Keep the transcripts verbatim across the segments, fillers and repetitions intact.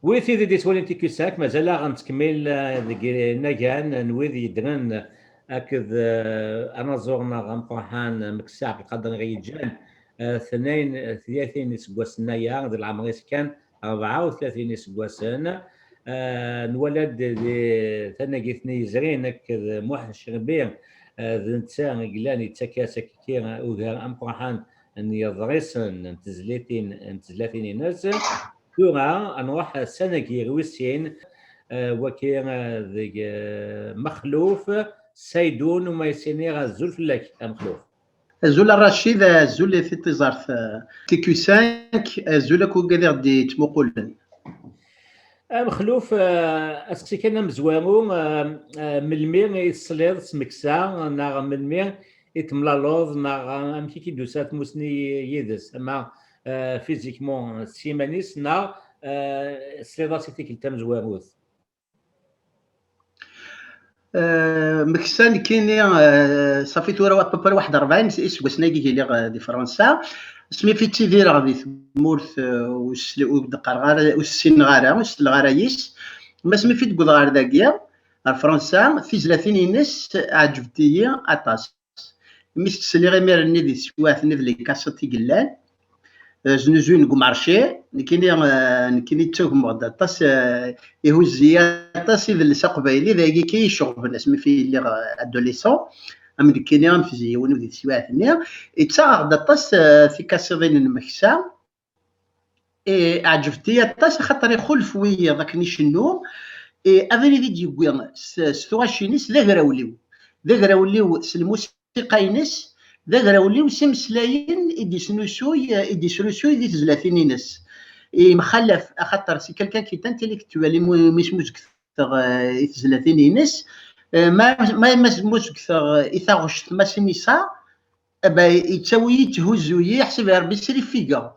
Wi tid i d-yettwalin T Q cinq, mazal-aɣ nettkemmil, eh, deg inagan n wid yeddren akked, eh, anaẓur-nneɣ ameqqran Meksa Ɛebdelqader i ɣ-yeǧǧan, eh, tnayen, tlatin iseggasen aya, d leɛmer-is kan rebɛa u tlatin iseggasen. Eh, nwala-d di tanagit-nni yezrin akked Muḥ Cerbi, eh, d netta i yellan yettak-as akkiki ugar ameqqran n yeḍrisen, n tezlitin, n tezlatin-ines. Tura ad nruḥ s anagir wis sin, eh, waki, eh, deg, eh, Mexluf Saydun, uma yessiniɣ azul fell-ak, a Mexluf. Azul a Racid, azul i tiẓart, eh, T Q cinq, azul akk wigad i ɣ-d-yettmuqulen. A Mexluf, eh, aseqsi kan amezwaru, eh, eh, melmi i tesliḍ s Meksa, neɣ melmi i temlaleḍ, neɣ amek i k-id-tusa tmusni yid-s, ama, eh, physiquement s yiman-is, neɣ, eh, tesliḍ-as i tikkelt tamezwarut? Eh, Meksa nekkini, eh, safi tura à peu près waḥed rebɛin iseggasen-agi i lliɣ, eh, di Fransa. Asmi fi ttidireɣ di tmurt, eh, ur sli-, ur d-qqareɣ ara, ur ssineɣ ara, ur selleɣ ara yis. Ma asmi fi d-wwḍeɣ ɣer dagi, ɣer Fransa, tizlatin-ines ɛǧbent-iyi aṭas. Mi s-sliɣ imir-nni di teswiɛt-nni d les cassettes i yellan, eh, znuzuyen deg umarci, nekkini, eh, nekkini ttagmeɣ-d aṭas, eh, ihuzz-iyi aṭas idles aqbayli, d ayagi kan i yi-iceɣben asmi fi lliɣ, eh, adolescent, am nekkini, am tizyiwin di teswiɛt-nni, ittaɣ-aɣ-d aṭas, eh, tikasiḍin n Meksa, eh, ɛǧbent-iyi aṭas, axaṭer ixulef wiyiḍ akken icennu, eh, abrid i d-yewwi s, s tuɣacin-is d agrawliw. D agrawliw s lmusiqa-ines, d agrawliw s imeslayen i d-isnusuy, eh, i d-isrusuy di tezlatin-ines. Yemxalaf, axaṭer c'est quelqu'un qui est intellectuel, imi, imi smuzget eh, i tezlatin-ines. Eh, ma, ma, ma s-, ma smuzget, eh, i taɣect Masinisa, eh, ben, yettawi-yi, yetthuzzu-yi, yeḥseb Rebbi srifigeɣ.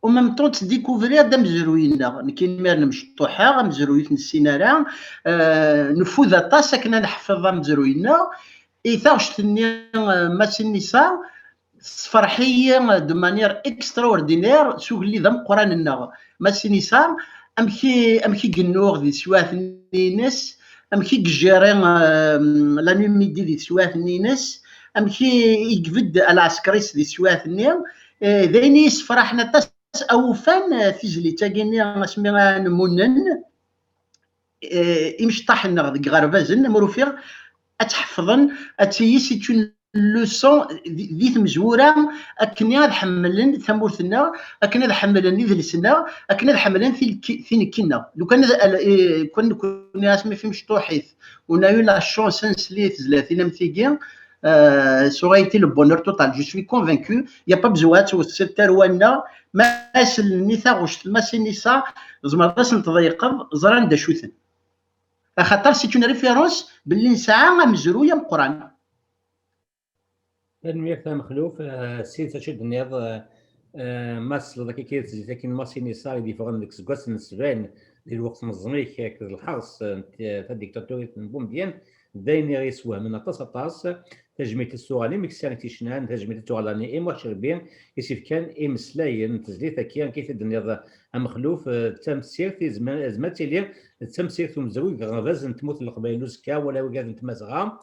En même temps, ttdikuvriɣ-d amezruy-nneɣ. Nekk imir-nni mecṭuḥeɣ, amezruy ur t-nessin ara. Eh, neffud aṭas akken ad neḥfeḍ amezruy-nneɣ. I taɣect-nni, eh, Masinisa, tessefreḥ-iyi de manière extraordinaire s ugellid ameqqran-nneɣ Masinisa, amek i, amek i yennuɣ di teswiɛt-nni-ines, amek i yejjiri, euh, la nuit midi di teswiɛt-nni-ines, amek i, i ibedd lɛesker-is di teswiɛt-nni. Eh, d ayen i yessefraḥen aṭas awufan, eh, tizlit-agi-nni asmi ara nmunen, eh, imecṭaḥ-nneɣ deg iɣerbazen, ma ur ufiɣ ad tt-ḥefḍen, ad tili c'est une leçon di, di tmezwura, akken ad ḥemmlen tamurt-nneɣ, akken ad ḥemmlen idles-nneɣ, akken ad ḥemmlen tilki-, tinekki-nneɣ. Lukan ad, al-, eh, lukan nekkni asmi fi mecṭuḥit, on a eu la chance ad nsel i tezlatin am tigi, euh, ça aurait été le bonheur total. Je suis convaincu, il n'y a pas besoin ad twet tarwa-nneɣ, ma sellen i taɣect Masinisa, tzemreḍ ad sen-tḍeyqeḍ, ẓran d acu-ten. Axaṭer c'est une référence belli nesɛa amezruy ameqqran. Tanemmirt a Mexluf. Eh, s tidet acu i d-tenniḍ, eh, eh, ma tesleḍ akka kan i tezlit-agi n Masinisa i d-yeffɣen deg iseggasen n sebɛin di lweqt n ẓẓmik akked lḥers n t-, tadiktaṭurit n Bumedyen, d ayen i ɣ-yeswehmen aṭas, aṭas. Tajmilt i s-tuɣal i Meksa i t-yecnan, tajmilt i tuɣal daɣen i Muḥ Cerbi, i s-yefkan imeslayen n tezlit-agi, akka i t-id-tenniḍ a Mexluf, eh, d tamsirt i zma-, zma ad tili d tamsirt umezruy deg uɣerbaz n tmurt n Leqbayel n uzekka, wala wigad n Tmazɣa,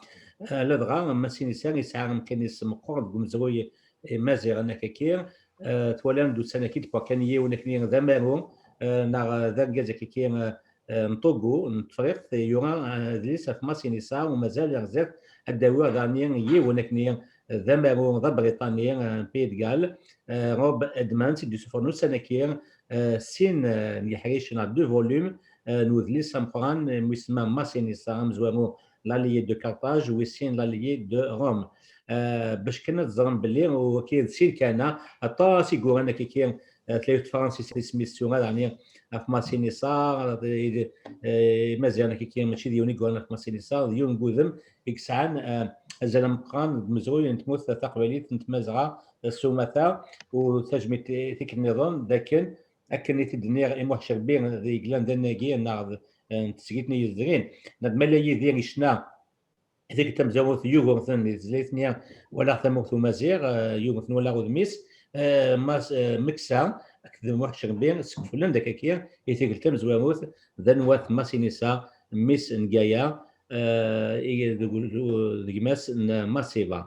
eh, ladɣa Masinisa yesɛa amkan-is meqqer deg umezruy imaziɣen akkaki. Eh, twalam-d ussan-agi d-yewwa kan yiwen akkenni d amaru, eh, neɣ d argaz akkaki, eh, eh, n Togo, n Tefriqt, yura, eh, adlis ɣef Masinisa, u mazal ɣziɣ ad d-awiɣ daɣen yiwen akkenni d amaru d Abriṭani, eh, n Pays de Galles, eh, Rob Edmonds, i d-yessufɣen ussan-agi, eh, sin, eh, n yeḥricen neɣ deux volumes, eh, n udlis ameqqran, eh, mi isemma Masinisa amezwaru, L'Allié de Carthage, wis sin, L'Allié de Rome. Eh, bac kan ad teẓrem belli, u-, wagi d sin kan, ah, aṭas i yuran akkaki, eh, tlalit tefransist isem-is tura, daɣen ɣef Masinisa, eh, eh, Imaziɣen akkaki mačči d yiwen i yuran ɣef Masinisa, d yiwen n wudem i yesɛan, eh, azal ameqqran deg umezruy n tmurt taqbaylit n Tmazɣa, eh, s umata, u tajmilt i tikkelt nniḍen, d akken, akken i t-id-nniɣ i Muḥ Cerbi, d yellan d anagi, neɣ d, eh, n tesgit-nni yezrin, neɣ d ma yella Yidir yecna, Tikkelt tamezwarut, Yugurten di tezlit-nni, walaɣ tamurt umaziɣ, eh, Yugurten walaɣ udem-is, eh, Mas-, eh, Meksa, akked Muḥ Cerbi, skeflen-d akka-ki i tigelt tamezwarut d anwa-t Masinisa, mmi-s n Gaya, eh, i, deg, d gma-s n Masiba.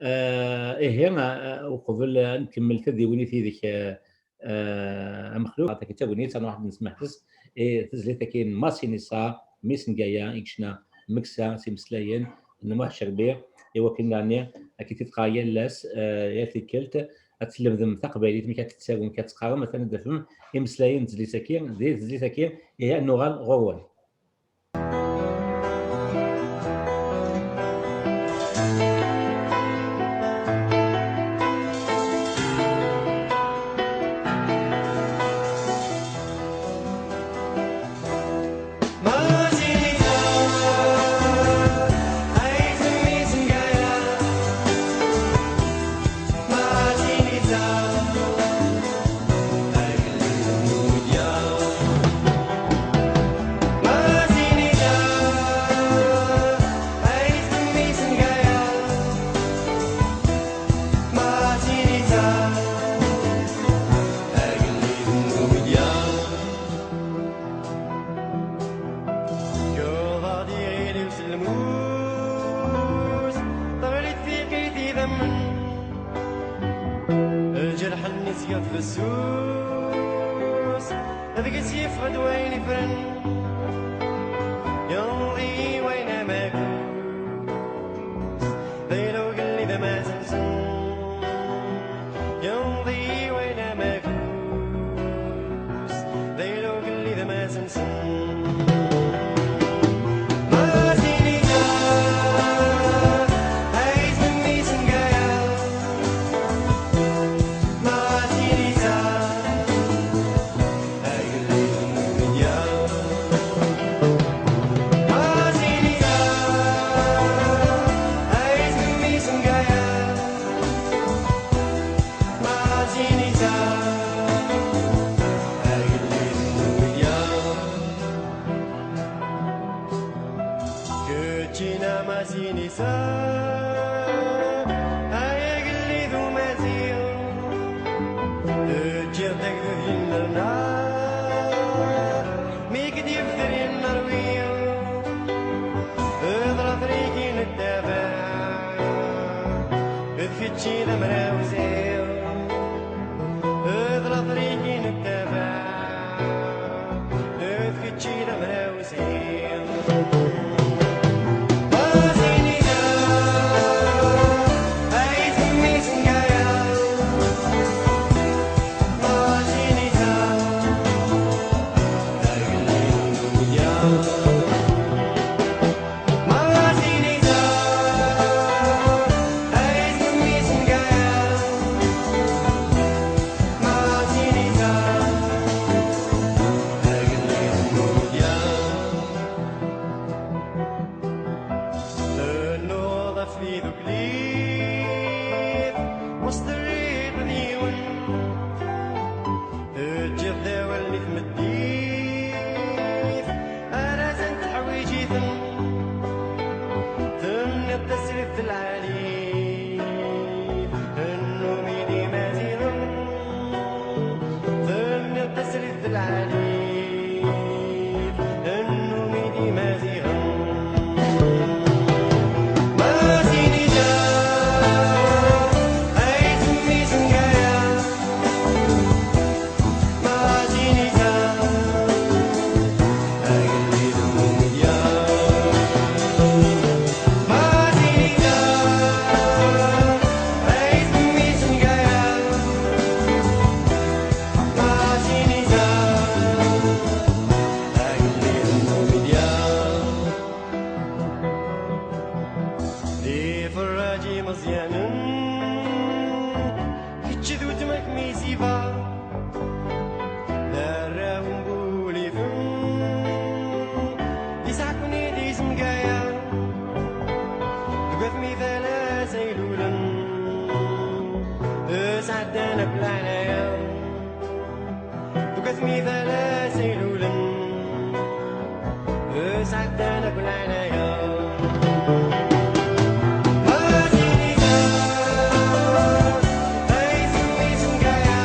Eh, ihi, eh, uqbel ad nkemmel tadiwennit yid-k, eh, eh, a Mexluf, ɣer taggit tagnit, ad nruḥ ad nesmeḥses i tezlit-agi n Masinisa, mmi-s n Gaya, i yecna Meksa s imeslayen n Muḥ Cerbi, i wakken daɣen ad k-id-qqar yal ass, eh, yal tikkelt, ad tlemdem taqbaylit, amek ad tettarum, amek ad teqqarem, atan ad d-tafem imeslayen n tezlit-agi, di tezlit-agi, ihi ad nuɣal ɣur-wen. Yuḍa-d iɣil-iw s lmus, teɣli-d tiqit idammen. Lǧerḥ-nni seg-, fessus, deg-s yeffeɣ-d wayen ifren. Yenḍi wayen amagus, d ayla ugellid amasensen. Yenḍi wayen amagus, d ayla ugellid amasensen. Masinisa, ay tmemmi-s n Gaya. Masinisa, ay agellid n Numidya. Masinisa, ay tmemmi-s n Gaya. Masinisa, agellid n Numidya. Keččina Masinisa, ay agellid umaziɣ, teǧǧiḍ-d agdud yennerna, mi k-d-yebder yennerwi. D latriki n ttabaɛ, d kečč i d amraw ziɣ. D latriki n ttabaɛ, d kečč i d amraw ziɣ. Masinisa, ay tmemmi-s n Gaya. Masinisa, agellid n Numidya. Masinisa, ay tmemmi-s n Gaya. Masinisa, agellid n Numidya. Tennuɣ ɣef tiduklit, ur s-terriḍ d yiwen. Teǧǧiḍ-d awal i tmeddit, ar azal teḥwiǧ-iten. Tenniḍ tasrit d lɛali, tennumi d Imaziɣen. Tenniḍ tasrit d lɛali, tennumi d Imaziɣen. Masinisa, ay tmemmi-s n Gaya. Masinisa, agellid n Numidya. Masinisa, ay tmemmi-s n Gaya. Masinisa, agellid n Numidya. D iferraǧ imeẓyanen, kečč d weltma-k Misiba, d arraw n Bulifen, yesɛa-ken-id isem Gaya. Deg watmi talas ay lulen, sɛeddan akk leɛnaya. Deg watmi d alas ay lulen, sɛeddan akk leɛnaya. Masinisa, ay tmemmi-s n Gaya.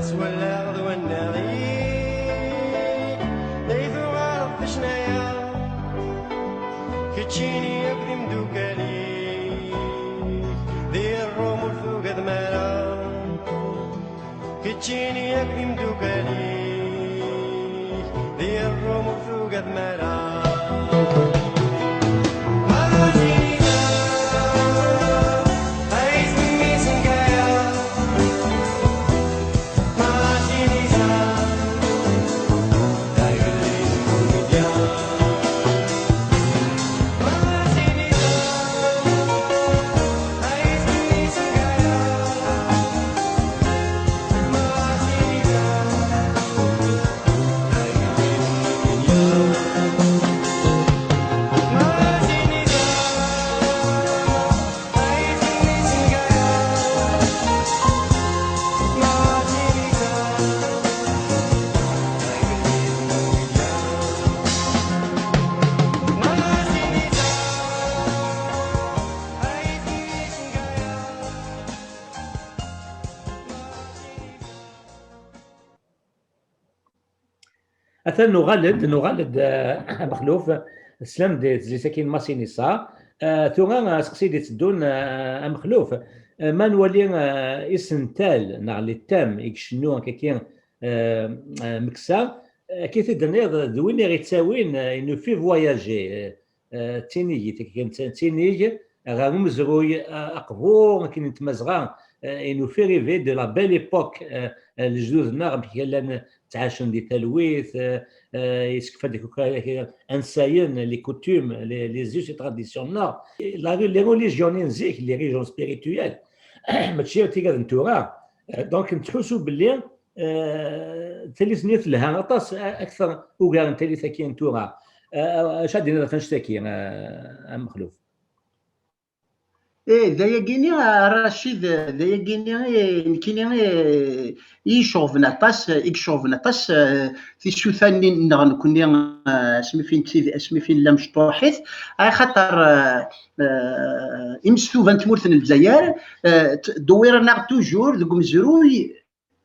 Swalaɣ d wannaɣ-ik, day tuɣaleḍ d ccnaya, keččini akk d imdukal-ik, di Ṛṛum ur tugadem ara, keččini akk d imdukal-ik, di Ṛṛum ur tugadem ara. Atan nuɣal-d, nuɣal-d, eh, Amexluf, teslam-d i tezlit-agi n Masinisa. Eh, tura, eh, aseqsi i d-itteddun, eh, Amexluf, eh, ma nwali, eh, isental neɣ les thèmes i icennu akkaki, eh, eh, Meksa, eh, akka i t-id-tenniḍ, d win i ɣ-ittawin, eh, i nous fait voyager, eh, eh, d tinigit, akken d tinig ɣer umezruy, eh, aqbur, akken n tmazɣa, eh, i nous fait rêver de la belle époque, eh, eh, lejdud-nneɣ amek i llan ttɛacen di talwit, eh, eh, yessekfa-d akk ansayen, les coutumes, les, les us et traditions-nneɣ. La, les religions n zik, les religions spirituelles, mačči tigad n tura. Eh, donc, nettḥusu belli, eh, tallit-nni telha aṭas, a-, akteṛ ugar n tallit-agi n tura. Eh, acu ad d-tiniḍ ɣef annect-agi, eh, a Mexluf? Eh, d ayagi-nni, a Racid, d ayagi-nni, eh, nekkini, eh, i iceɣben aṭas, i iceɣben aṭas, eh, tisuta-nni nneɣ nekkni, eh, asmi fin tid-, asmi fin nella mecṭuḥit, axaṭer, eh, eh, imestuba n tmurt n Lezzayer, eh, t-, dewwiren-aɣ toujours deg umezruy,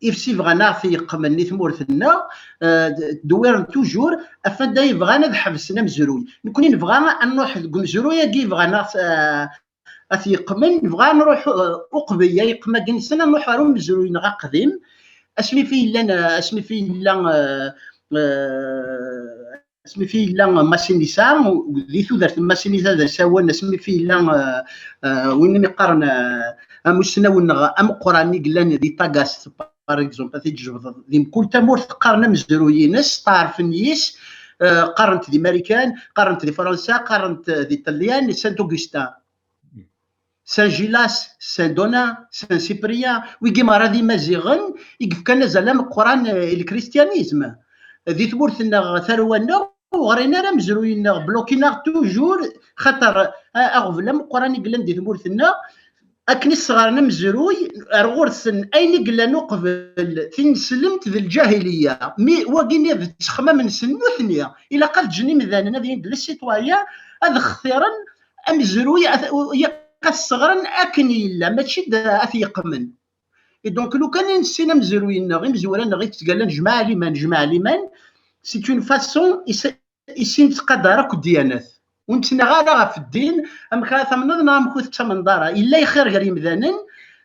ifsi bɣan ad ɣ-t-yeqqmen i tmurt-nneɣ, eh, d-, dewwiren toujours, af anda i bɣan ad ḥebsen amezruy. Nekkni nebɣa ad nruḥ deg umezruy-agi bɣan ad ɣ-t-, eh, ad t-yeqqmen, nebɣa ad nruḥ, eh, uqbel ay yeqqem agi-nsen, ad nruḥ ɣer umezruy-nneɣ aqdim, asmi fi yellan, eh, asmi fi yella, eh, eh, asmi fi yella Masinisa, di tudert n Masinisa d asawen, asmi fi yella, eh, eh, win i qqaren, eh, amussnaw-nneɣ ameqqran i yellan di Tagast, par exemple, ad t-id-jebdeḍ. Di mkul tamurt qqaren amezruy-ines, steɛṛfen yis, eh, qqaren-t di Marikan, qqaren-t di Fransa, qqaren-t di Ṭelyan, Saint Augustin. Saint Gilles, Saint Donin, Saint Cyprien, wigi merra d imaziɣen i yefkan azal ameqqran, eh, i lkristianizm. Di tmurt-nneɣ tarwa-nneɣ, ur ɣrin ara amezruy-nneɣ, blokin-aɣ toujours, xaṭer, a-, aɣbel ameqqran i yellan di tmurt-nneɣ, akken i sɣaren amezruy, ar ɣur-sen ayen i yellan uqbel tineslemt d lǧahiliya. Mi wagi-nni d ttexmam-nsen nutni, ilaq ad ǧǧen imdanen ad yindel citoyen, ad xtiren amezruy, ad, u-, ilaq ad sɣren akken yella, mačči d ad t-yeqqmen. Et donc, lukan i nessin amezruy-nneɣ, imezwura-nneɣ i yettgallan jmaɛ liman, jmaɛ liman, c'est une façon, is-, issin tettqadar akk ddyanat. Ur nettnaɣ ara ɣef ddin, amek ara tamneḍ neɣ amek ur tettamneḍ ara. Yella ixir gar yimdanen.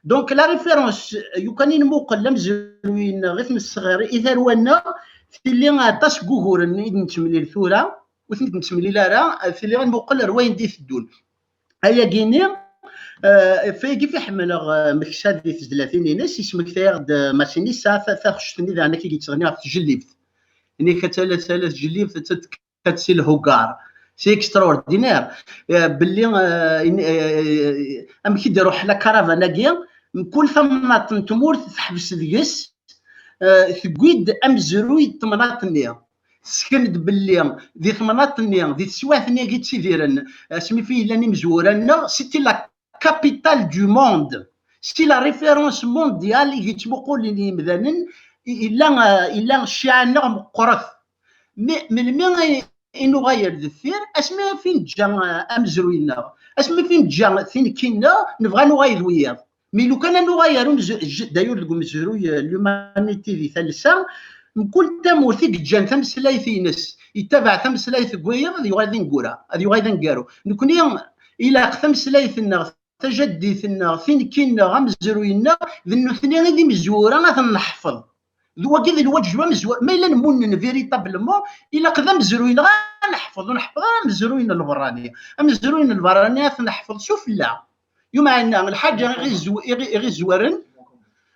Donc, la référence, lukan i nmuqel amezruy-nneɣ i t-nesɣer i tarwa-nneɣ, tili aṭas n wuguren i d-nettemlil tura, ur ten-id-nettemlil ara, tili ad nmuqel ar wayen d-iteddun. Ayagi-nni, eh, f-, ayagi fi ḥemmleɣ, eh, Meksa di tezlatin-ines, yesmektay-aɣ-d, eh, Masinisa, ta-, taɣect-nni daɣen akka i yettɣenni ɣef tjellibt. Nni-k ad tala, tala tjellibt, ad tekkat si lhugar. C'est extraordinaire. Eh, belli, eh, in-, eh, amek i d-iruḥ la caravane-agi, mkul tamnaḍt n tmurt teḥbes deg-s, eh, tewwi-d amezruy n temnaḍt-nni. Tesken-d belli di temnaḍt-nni, di teswiɛt-nni i ttidiren, asmi fi yellan imezwura-nneɣ, c'était la capitale du monde. C'est la référence mondiale i yettmuqulen yimdanen, i-, illa, eh, illa cciɛa-nneɣ meqqret. Mais melmi i, i nuɣal ar deffir, asmi fi neǧǧa, eh, amezruy-nneɣ, asmi fi neǧǧa tinekki-nneɣ, nebɣa nuɣal d wiyaḍ. Mi lukan ad nuɣal ɣer umez-, j-, d'ailleurs deg umezruy, euh, l'humanité di talsa, mkul tamurt i yeǧǧan tameslayt-ines, yettabaɛ tameslayt n wayeḍ, ad yuɣal d ineggura, ad yuɣal d aneggaru. Nekni ilaq tameslayt-nneɣ, tajaddit-nneɣ, tinekki-nneɣ, amezruy-nneɣ, d nutni i d imezwura ad ten-neḥfeḍ. D wagi d lwaǧeb amezwar. Ma yella nmunnen véritablement, ilaq d amezruy-nneɣ ad neḥfeḍ, ur neḥfeḍ ara amezruy n lberrani. Amezruy n lberrani ad t-neḥfeḍ sufella. Yumeɛna, lḥaǧa i ɣ-, i ɣ-, i ɣ-izwaren,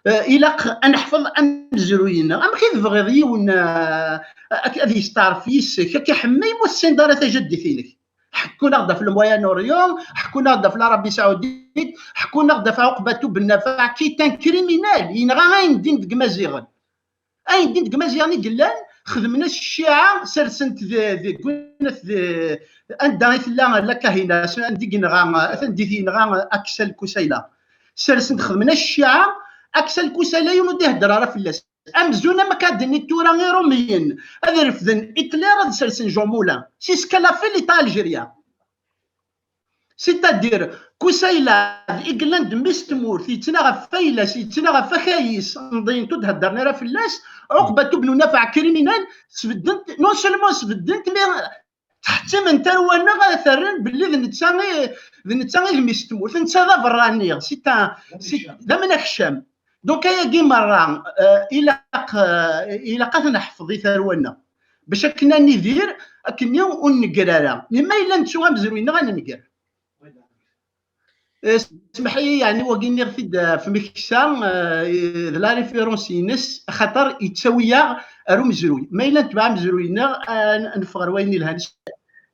eh, ilaq ad neḥfeḍ amezruy-nneɣ. Amek i tebɣiḍ yiwen, eh, ad, ad yesteɛref yis-k, ad k-iḥemmel, ma ur tessineḍ ara tajaddit-inek? Ḥekkun-aɣ-d ɣef le Moyen-Orient, ḥekkun-aɣ-d ɣef l'Arabie Saoudite, ḥekkun-aɣ-d ɣef Uqbatu Ben Nafaɛ, qui est un criminel, yenɣa ayen din deg Imaziɣen. Ayen din deg Imaziɣen i yellan, xedmen-as cciɛa, sersen-t di, di, di, anda i tella la kahina, anda i yenɣa, atan di yenɣa Aksel Kusayla. Sersen-t, xedmen-as cciɛa, Aksel Kusayla yiwen ur d-ihedder ara fell-as. Amzun am akka d-nni tura Iṛumiyen ad refden Hitler, ad sersen Jean Moulin. C'est ce qu'elle a fait l'État algérien. C'est-à-dire, Kusayla i yellan d mmi-s n tmurt, yettnaɣ ɣef fayla-s, yettnaɣ ɣef akayis, mḍiyent ur d-heddren ara fell-as, Uqbatu Ben Nafaɛ criminel, sbedden-t, non seulement sbedden-t, mais ttḥettimen tarwa-nneɣ ad t-rren belli d netta i, d netta i d mmi-s n tmurt, netta d aberrani, c'est un, c'est, d amenakcam. Donc ayagi merra, euh, ilaq, euh, ilaq ad t-neḥfeḍ i tarwa-nneɣ. Bac akken ad nidir, akken ur negger ara. Mais ma yella nettu amezruy-nneɣ ad nenger. Eh, smeḥ-iyi, yeɛni wagi nniɣ-t-id ɣef Meksa, eh, d la référence-ines, axaṭer yettawi-yaɣ ar umezruy. Ma yella netbeɛ amezruy-nneɣ, eh, n-, neffeɣ ɣer wayen ilhan.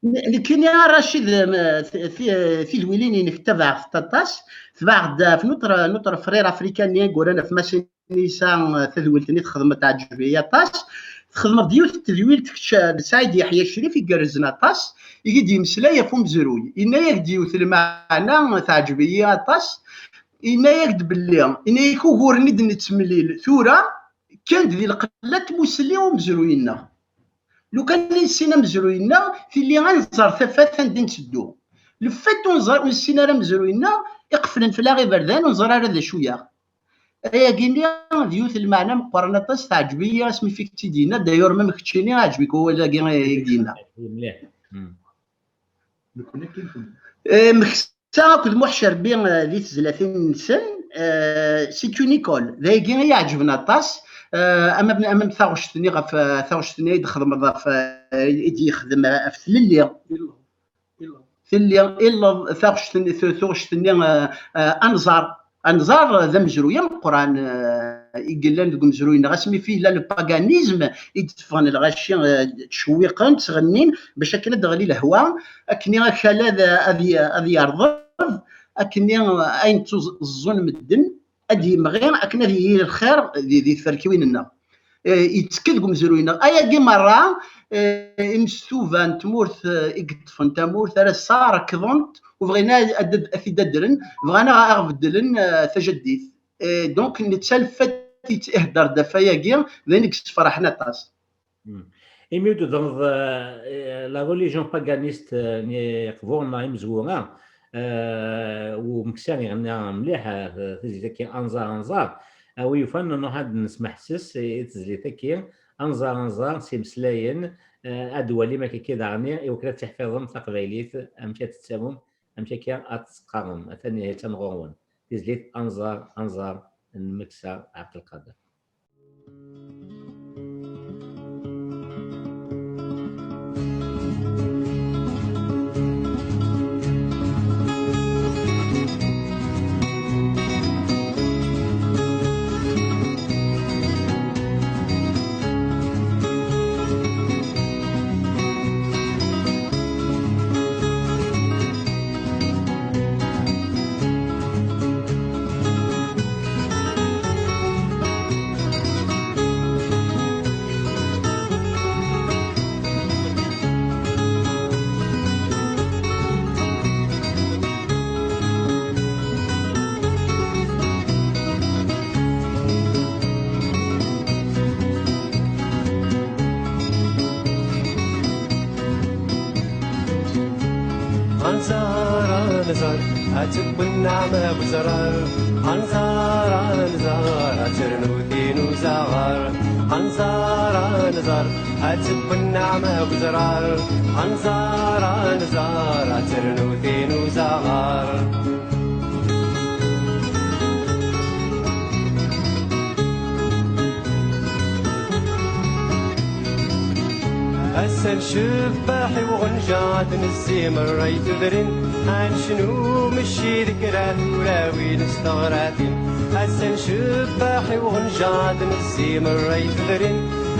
Ne-, nekkini a Racid, eh, ti-, ti-, tidwilin-inek tabaɛeɣ-tent aṭas, tbaɛeɣ-d ɣef notre, notre frère africain-nni i yuran ɣef Masin Nisa, eh, tadwilt-nni txedmeḍ teɛǧeb-iyi aṭas. Txedmeḍ-d yiwet n tedwilt kečč, eh, d Saɛid Yeḥya Crif igerrzen aṭas, i d-yemmeslay ɣef umezruy. Yenna-yak-d yiwet lmeɛna teɛǧeb-iyi aṭas. Yenna-yak-d belli, yenna-yak uguren i d-nettemlil tura, kkan-d di lqella n tmussli umezruy-nneɣ. Lukan i nessin amezruy-nneɣ, tili ad nẓer tafat anda i nteddu. Le fait ur nẓer, ur nessin ara amezruy-nneɣ, iqeflen fell-aɣ iberdan, ur nẓer ara d acu-yaɣ. Ayagi-nni d yiwet n lmeɛna meqqren aṭas, teɛǧeb-iyi asmi fik-tt-id-yenna, d'ailleurs même keččini ɛǧeb-ik wawal-agi i d-yenna. Mliḥ. Hmm. Eh, Meksa akked Muḥ Cerbi, eh, di tezlatin-nsen, eh, c'est une école. D ayagi i yi-ɛeǧben aṭas, eh, ama, ama taɣect-nni ɣef, eh, taɣect-nni i d-xedmeḍ ɣef, eh, i d-yexdem, eh, ɣef tlelli. Tlelli, ileḍ, taɣect-nni, tu-, tuɣect-nni, eh, eh, anẓar. Anẓar d amezruy ameqqran, eh, i yellan deg umezruy-nneɣ, asmi fi yella le paganisme, i d-teffɣen lɣaci, eh, ttcewwiqen, ttɣennin, bac akken ad d-teɣli lehwa, akken akal ad, ad y-, ad yerḍeb, akken ayen ttuẓẓun medden, ad d-yemɣi, akken ad yili lxir di, di tferkiwin-nneɣ. Eh, yettekka deg umezruy-nneɣ. Ayagi merra, eh, imestuba n tmurt, eh, i yeṭṭfen tamurt, ar ass-a rekḍen-t, ur bɣin ad, ad, ad t-id-addren, bɣan ad aɣ-beddlen, eh, tajaddit. Eh, donc, netta le fait ihedder-d ɣef wayagi, d ayen i yessefraḥen aṭas. Hmm. Imi ur d-tedreḍ, eh, la religion paganiste, eh, n Iqburen neɣ imezwura, eh, u Meksa iɣenna mliḥ, eh, tizlit-agi Anẓar, Anẓar. A wi yufan, nruḥ ad nesmeḥses i, i tezlit-agi, Anẓar, Anẓar, s imeslayen, eh, ad d-twalim akka daɣen, i wakken ad tiḥfiḍem taqbaylit, amek ad tettarem, amek akka ad teqqarem. Atan ihi, attan ɣur-wen. Tizlit Anẓar, Anẓar n Meksa Ɛebdelqader. Anẓar, Nẓar, ad tewwi nneɛma n uzrar. Anẓar, anẓar, ad ternu tin uzaɣar. Anẓar, anẓar, ad tewwi nneɛma n uzrar. Anẓar, anẓar, ad ternu tin uzaɣar. Ass-a ncebbeḥ i uɣenja, ad nezzi merra i tudrin, ad necnu mecci d kra tulawin s teɣratin. Ass-a ncebbeḥ i uɣenja, ad nezzi merra i tudrin,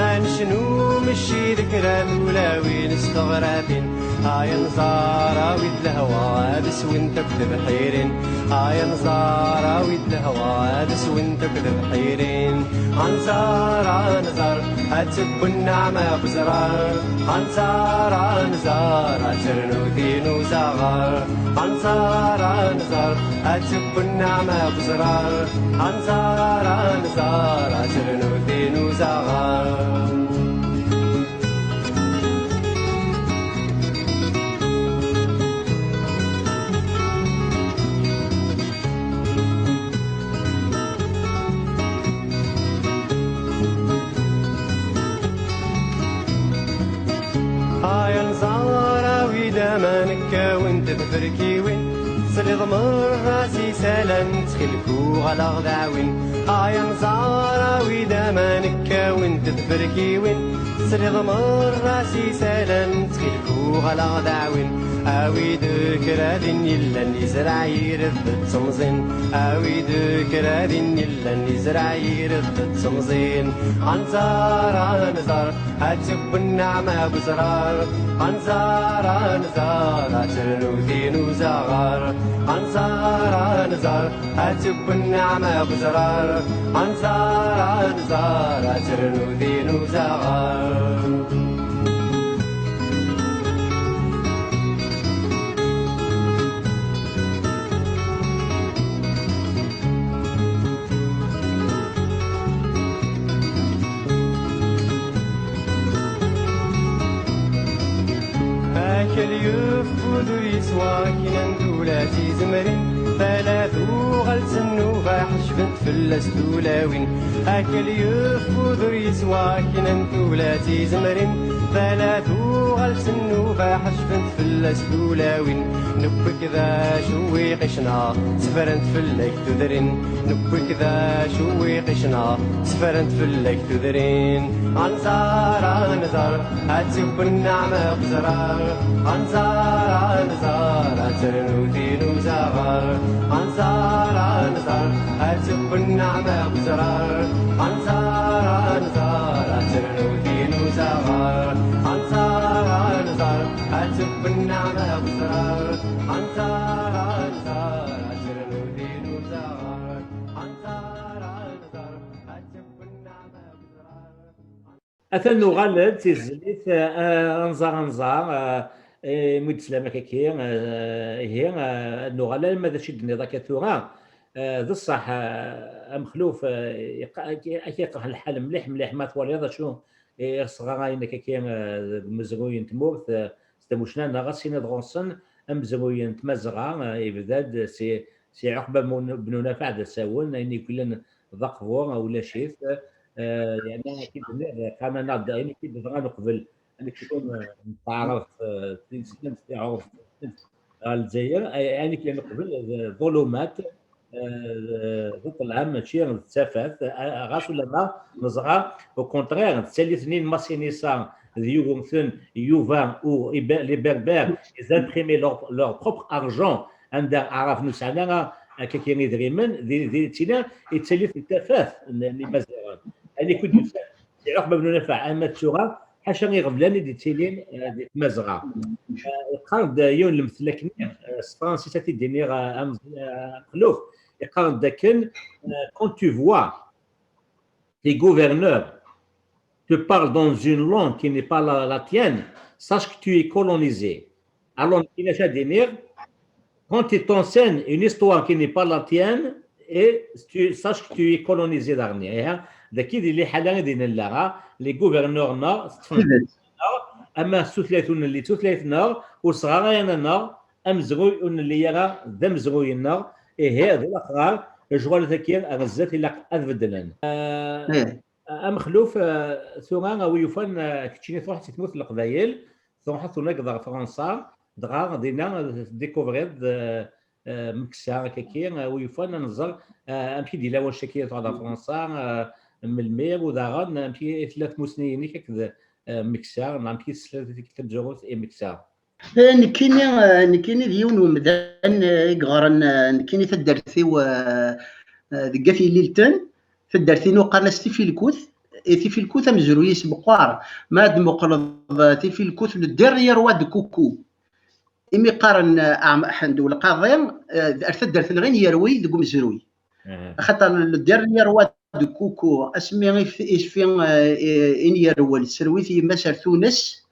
ad necnu mecci d kra tulawin s teɣratin. Ay anẓar, awi-d lehwa, ad swint akk tebḥirin. Ay anẓar, awi-d lehwa, ad swint akk tebḥirin. Anẓar, anẓar, ad tewwi nneɛma n uzrar. Anẓar, anẓar, ad ternu tin uzaɣar. Anẓar, anẓar, ad tewwi nneɛma n uzrar. Anẓar, anẓar, ad ternu tin uzaɣar. Ay anẓar, awi-d aman, kkawent tferkiwin, tesliḍ merra s isalan, ttxil-k uɣaleɣ d aɛwin. Ay anẓar, awi-d aman, kkawent tferkiwin, tesliḍ merra s isalan, ttxil-k uɣaleɣ d aɛwin. Awi-d kra din yellan, izreɛ irebbe d temẓin. Awi-d kra din yellan, izreɛ irebbe d temẓin. Anẓar, anẓar, ad tewwi nneɛma n uzrar. Anẓar, anẓar, ad ternu tin uzaɣar. Anẓar, anẓar, ad tewwi nneɛma n uzrar. Anẓar, anẓar, ad ternu tin uzaɣar. Akal yeffud ur yeswa kra n tula tizemrin, tala tuɣal s nnuba ḥejbent fell-as tulawin. Akal yeffud ur yeswa kra n tula tizemrin, tala tuɣal s nnuba ḥejbent fell-as tulawin. Newwi-k d acu iqicna, sefrent fell-ak tudrin. Newwi-k d acu iqicna, sefrent fell-ak tudrin. Anẓar, anẓar, ad tewwi nneɛma n uzrar. Anẓar, anẓar, ad ternu tin uzaɣar. Anẓar, anẓar, ad tewwi nneɛma n uzrar. Anẓar, anẓar, ad ternu tin uzaɣar. Anẓar, anẓar, ad tewwi nneɛma n uzrar. Anẓar, anẓar, ad ternu tin uzaɣar. Anẓar, anẓar, ad tewwi nneɛma n uzrar. Atan nuɣal-d si tezlit, eh, anẓar anẓar, eh, eh, imi d-teslam akka-ki, eh, ihi, eh, ad nuɣal alma d acu i d-tenniḍ akka tura. Eh, d ṣṣeḥ, eh, a Mexluf, eh, iqa-, ak-, ak-iqerḥ lḥal mliḥ mliḥ ma twaliḍ acu i ɣ-sɣarayen akka-ki, eh, deg umezruy n tmurt, eh, s tamucna, neɣ ad tiniḍ ɣur-sen amezruy n tmazɣa, eh, yebda-d si, si Ɛuqba bnu, bnu Nafaɛ d asawen, ayen yuklen d aqbur, eh, ulac-it. Eh, yerna akken d-nniɣ, qqaren-aneɣ-d ayen i d-yeḍran uqbel ad nekcem, eh, n taɛrabt, eh, tineslemt tiɛrabt ɣer Lezzayer, eh, ayen i kan uqbel d ḍulumat, eh, d ṭṭlam, mačči d tafat, eh, ɣas ulamma neẓra, au contraire, d tallit-nni n Masinisa d Yugurten, Yuba ou Ibe-, les Berbères, ils imprimaient leur, leur propre argent, anda aɛraben ur sɛan ara akka kan idrimen, di, di, d tili i d tallit n tafat n, n Imaziɣen. Ayen i kud-yusan, si Ɛuqba bnu Nafaɛ arma d tura, ḥaca iɣeblan i d-yettilin, eh, di Tmazɣa. Eh, yeqqar-d yiwen lemtel akken, eh, s tefransist ad t-id-iniɣ, eh, am-, eh, Mexluf, yeqqar-d akken, eh, quand tu vois les gouverneurs te parlent dans une langue qui n'est pas la, la tienne, sache que tu es colonisé. Alors, nekkini acu ad d-iniɣ, quand ils t'enseignent une histoire qui n'est pas la tienne, et tu, sache que tu es colonisé daɣenni. Ihi, dagi di liḥala i d-nella, ha, les gouverneurs-nneɣ, teṭṭfen-aɣ, ama s tutlayt ur nelli d tutlayt-nneɣ, ur sɣarayen-aneɣ, amezruy ur nelli ara d amezruy-nneɣ, ihi d laxrar, lecɣal-agi ar zdat ilaq ad beddlen. Eh, Amexluf, eh, tura a wi yufan, eh, keččini truḥeḍ si tmurt n Leqbayel, truḥeḍ tunageḍ ɣer Fransa, dɣa dinna, eh, tdikuvriḍ, eh, eh, Meksa, akkaki, eh, wi yufan ad nẓer, eh, amek i d-yella wannect-agi truḥeḍ ɣer Fransa, eh, melmi, u daɣen amek i tella tmussni-inek akked, eh, Meksa, neɣ amek i tesla tikkelt tamezwarut i Meksa? Eh, nekkini, eh, nekkini d yiwen umdan, eh, i yeɣran, eh, nekkini taddart-iw, eh, eh, deg At Yellilten, taddart-inu qqaren-as Tifilkut. Eh, Tifilkut amezruy-is meqqar. Ma ad d-muqleḍ, eh, Tifilkut, le dernier roi de Coucou. Imi qqaren, eh, Ɛm-, Ḥend Ulqaḍi, eh, ar taddart-nneɣ i n-yerwi deg umezruy. Axaṭer le dernier roi de Coucou, asmi i f-, i f-, eh, i n-yerwel, tserwi-t yemma-s ar Tunes,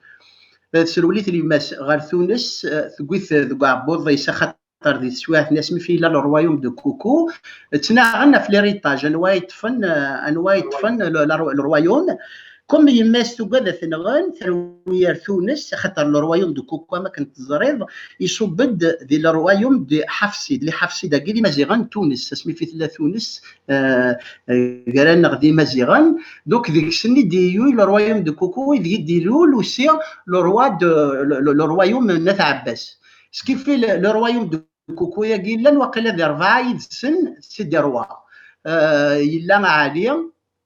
eh, tserwel-it yemma-s ɣer Tunes, eh, tewwi-t deg uɛebbuḍ-is, axaṭer di teswiɛt-nni asmi fi yella le royaume de Coucou, ttnaɣen ɣef l'héritage, anwa yeṭṭfen, eh, anwa yeṭṭfen le, le, le royaume. Comme yemma-s tugi ad t-nɣen, terwi ar Tunes, axaṭer le royaume de Coucou, am akken teẓriḍ, iṣubb-d di le royaume de Hafsid. Les Hafsid-agi d Imaziɣen n Tunes, asmi fi tella Tunes, eh, eh, gar-aneɣ d Imaziɣen. Donc, deg-sen i d-yeyyu le royaume de Coucou, ideg i d-ilul aussi le roi de, le, le, le royaume n At Ɛebbas. Ce qui fait le, le royaume de Coucou-agi llan waqila di rebɛa yid-sen, c'est des rois. Eh, yella Ɛli,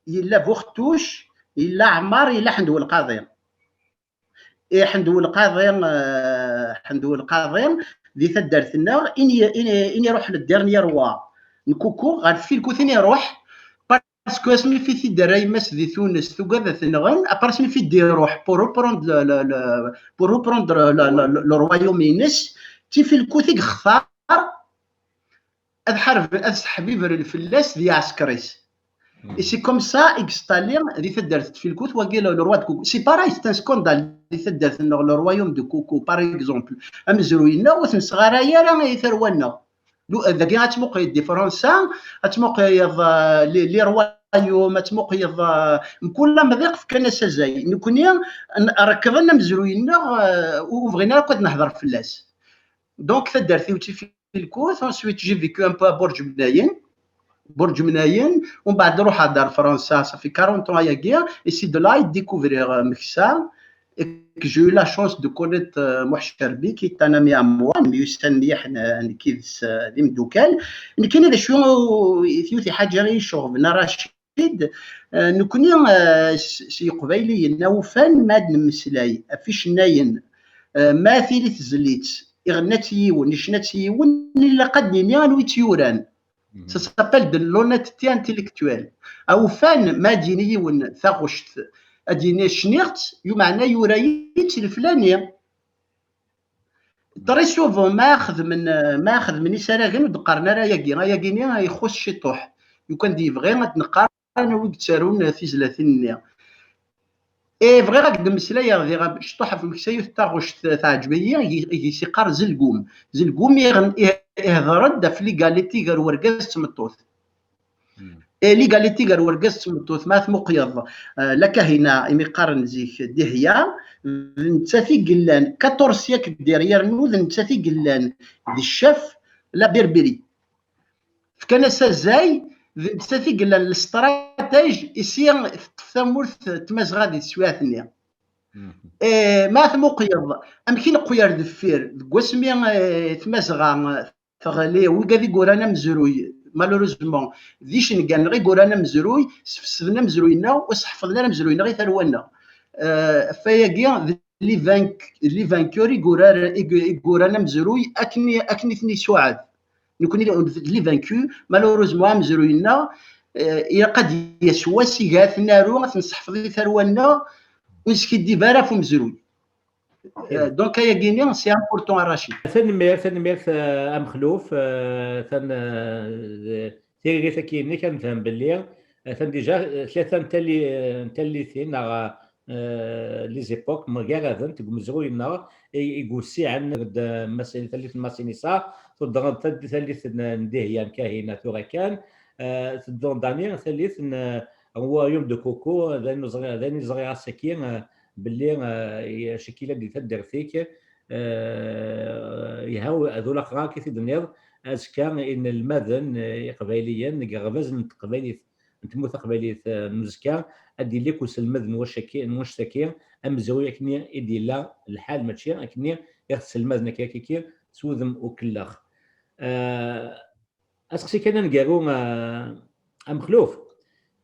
yella Buxtuc, yella Ɛmar, yella Ḥend Ulqaḍi. I Ḥend Ulqaḍi, eh, Ḥend Ulqaḍi, di taddart-nneɣ, i n-, i n-, i n-iruḥ le dernier roi n Kuku, ɣer Tfilkut i n-iruḥ, parce que asmi fi t-id-terra yemma-s di Tunes, tugad ad t-nɣen, après asmi fi d-iruḥ pour reprendre le, le, le, pour reprendre le, le, le, le royaume-ines, d Tifilkut i yextar ad ḥarben, ad seḥbibren fell-as d yiɛsekr-is. Et c'est comme ça i yesṭalli di taddart n Tfilkut, wagi le, le roi de Coucou. C'est pareil, c'est un scandale di taddart-nneɣ, le royaume de Coucou, par exemple. Amezruy-nneɣ ur t-nesɣaray ara i tarwa-nneɣ. Lu-, dagi ad tmuqleḍ di Fransa, ad tmuqleḍ, euh, les, les royaumes, ad tmuqleḍ, euh, mkul amḍiq fkan-as azal. Nekni n-, rekḍen amezruy-nneɣ, euh, ur, ur bɣin ara akk ad nehder fell-as. Donc, taddart-iw d Tfilkut, ensuite j'ai vécu un peu à Burǧ Mnayen. Burǧ Mnayen, umbeɛd ruḥeɣ-d ar Fransa, ça fait quarante ans ayagi, et c'est de là i découvrir, euh, Meksa, et que j'ai eu la chance de connaître, euh, Muḥ Cerbi, qui est un ami à moi, nemyussan mliḥ, n-, nekk yid-s, euh, d imeddukal. Nekkini d acu, yiwet n ḥaǧa i yi-iceɣben, a Racid, eh, nekkni, eh, s, s Yeqbayliyen, awufan ma ad nemmeslay ɣef icennayen, eh, ma tili tezlit, iɣenna-tt yiwen, icna-tt yiwen, ilaq ad d-nini anwa i tt-yuran. Ça s'appelle de l'honnêteté intellectuelle. Awufan, ma ad d-yini yiwen taɣect, ad d-yini cniɣ-tt, yumeɛna yura-yi-tt leflani. Très souvent, ma xedmen, ma xedmen isaragen, ur d-qqaren ara ayagi, ayagi-nni ixuṣ ciṭuḥ. Lukan d-yebɣi ad d-neqqar anwa i yettarun tizlatin-nni. Eh, bɣiɣ ad d-mmeslayeɣ diɣ ciṭuḥ ɣef Meksa, yiwet n taɣect teɛǧeb-iyi, i, i s-iqqar Zelgum. Zelgum iɣen-, ih-, ihder-d ɣef l'égalité gar urgaz d tmeṭṭut. Eh, l'égalité gar urgaz d tmeṭṭut, ma tmuqleḍ, eh, la Kahina, imi qqaren zik Dihya, d nettat i yellan quatorze siècles derrière nous, d nettat i yellan d ccaf la Berbérie. Fkan-as azal, d nettat i yellan le stratège, isi teṭṭef tamurt n Tmazɣa di teswiɛt-nni. Eh, ma tmuqleḍ, amek i neqqel ar deffir, deg wasmi, eh, Tmazɣa, teɣli, wigad i yuran amezruy, malheureusement, d icenga-nneɣ i yuran amezruy, sfesden amezruy-nneɣ, ur sḥefḍen ara amezruy-nneɣ i tarwa-nneɣ. Eh, ɣef wayagi, d les vainc-, les vainqueurs i yurar-, i yu-, i yuran amezruy akken i, akken i ten-isuɛed. Nekkni d les vaincus, malheureusement, amezruy-nneɣ, eh, ilaq ad d-yas wass i gar ad t-naru, ad t-nesseḥfeḍ i tarwa-nneɣ, ur neskiddib ara ɣef umezruy. Eh, donc, ayagi-nni, c'est important, a Racid. Tanemmirt, tanemmirt, eh, a Mexluf, eh, tan-, eh, tiririt-agi-nnek, ad nefhem belli, eh, atan déjà, eh, tlata n talli-, eh, n tallitin, neɣ, eh, les époques mgaradent deg umezruy-nneɣ, i, i yewsiɛen deg, eh, Masin-, tallit n Masinisa, tudreḍ tal-, tallit n, n Dihya n Kahina tura kan, eh, tedduḍ dani tallit n, eh, Royaume de Coco, d ayen ur ẓri-, d ayen i ẓriɣ ass-agi, eh, belli, eh, i-, acikil-a di taddart-ik, eh, yelha ad ulaqeɣ akka i t-id-tenniḍ, azekka inelmaden, eh, iqbayliyen deg yiɣerbazen n teqbaylit, n tmurt taqbaylit, eh, n uzekka, ad d-yili akk uselmed n wacaki, n wannect-agi, amezruy akken i d-yella lḥal, mačči akken i ɣ-tesselmaden akka, akka, s wudem ukellex. Eh, Aseqsi kan aneggaru, eh, a Mexluf,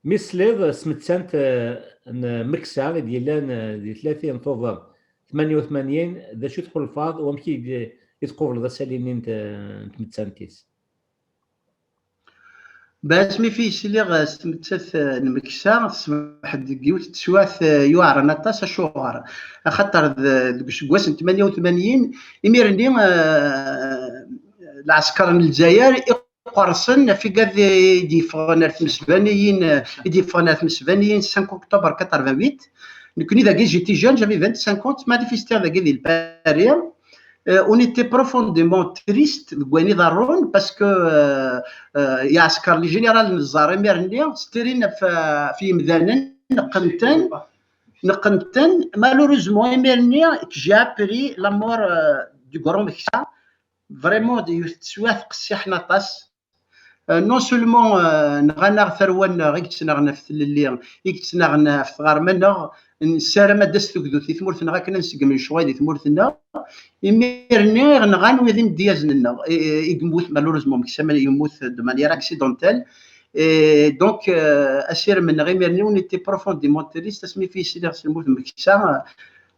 mi tesliḍ s tmettant, eh, n Meksa i d-yellan, eh, di tlatin Tubeṛ tmanya u tmanyin, d acu tḥulfaḍ, u amek i d-, i tqubleḍ asalli-nni n t-, n tmettant-is? Bass mi fi sliɣ, eh, s tmettant, eh, n Meksa, tṣebḥ-d deg yiwet n teswiɛt, eh, yuɛren aṭas. Acuɣer? Axaṭer d-, deg useggas n tmanya u tmanyin, imir-nni, eh, lɛesker n Lezzayer iqersen ɣef igad i d-yeffɣen ar tmesbaniyin, i d-yeffɣen ar tmesbaniyin cinq octobre quatre-vingt-huit. Nekni dagi, j'étais jeune, j'avais vingt-cinq ans, manifestiɣ dagi di Lpari. Euh, on était profondément triste deg wayen iḍerrun, parce que, euh, euh, iɛesker, les généraux n Ẓẓar imir-nni, ttrin ɣef, ɣef yimdanen, neqqen-ten, neqqen-ten. Malheureusement, imir-nni, que j'ai appris la mort, euh, du grand Meksa. Vraiment, d yiwet n teswiɛt qessiḥen aṭas. Euh, non seulement, euh, nɣan-aɣ tarwa-nneɣ i yettnaɣen ɣef tlelli, i yettnaɣen ɣef tɣerma-nneɣ, nessaram ad d-tas tegdut di tmurt-nneɣ akken ad nseggem lecɣal di tmurt-nneɣ. Imir-nni i ɣ-nɣan wid imedyazen-nneɣ, i, i, i yemmut, malheureusement, Meksa yemmut de manière accidentelle. Et donc, euh, asirem-nneɣ imir-nni, on était profondément triste, asmi fi sliɣ s lmut n Meksa, euh,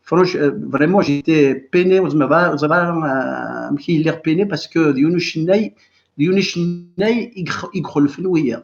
franch-, euh, vraiment, j'étais peiné, ur ẓmireɣ ara, ur ẓmireɣ ara, euh, amek i lliɣ peiné, parce que d yiwen ucennay, d yiwen ucennay i gx-, i ixulfen wiyaḍ.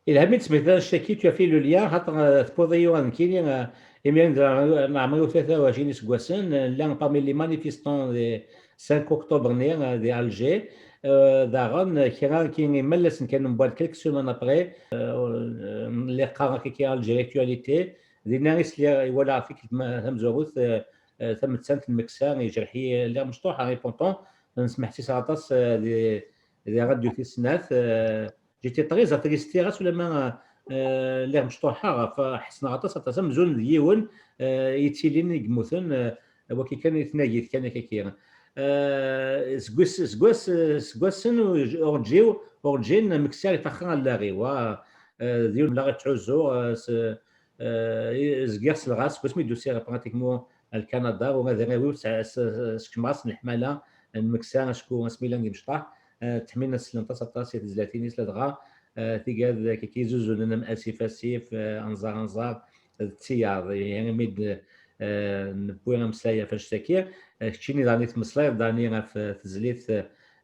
Ilha mi d-tesmektiḍ annect-agi, tu as fait le lien, xaṭer, euh, tewwiḍ-iyi ɣer nekkini, euh, imiren d ɛemri u tlata u ɛecrin iseggasen, euh, llan parmi les manifestants des cinq octobre-nni, euh, di Alger. Euh, daɣen, euh, kra n imalas kan, mbeɛd quelques semaines après, euh, euh, lliɣ qqareɣ akka Alger Actualité, dinna i sliɣ, i walaɣ tikkelt ma-, tamezwarut, euh, euh, tamettant n Meksa, ijreḥ-iyi, lliɣ mecṭuḥeɣ, et pourtant, nesmeḥsis aṭas, euh, di, di radio tis snat, euh, j'étais très attristé, ɣas ulamma, euh, lliɣ mecṭuḥeɣ, ɣef, ḥesneɣ aṭas, aṭas, amzun d yiwen, euh, yettilin i yemmuten, euh, wagi kan i tnagit kan akka-agi. Euh, seg wass, seg wass, seg wassen ur ǧ-, ur ǧǧiɣ, ur ǧǧin Meksa itaxxa allaɣ-iw, ah, euh, d yiwen la ttḥuzuɣ, euh, s, euh, zgiɣ selleɣ-as, seg wasmi d-usiɣ pratiquement ar Kanada, u ad araw-iw s-, s-, sekcmeɣ-asen leḥmala n Meksa, acku asmi llan d imecṭaḥ, euh, ttḥemmin ad slen aṭas, aṭas i tezlatin-is, ladɣa, euh, tigad, euh, kiki zuzunen am asif, asif, euh, anẓar, anẓar, d tiyaḍ. Ihi, imi d, euh, newwi ameslay ɣef annect-agi, euh, keččini daɣen i tmeslayeḍ, daɣen ɣef, euh, tezlit,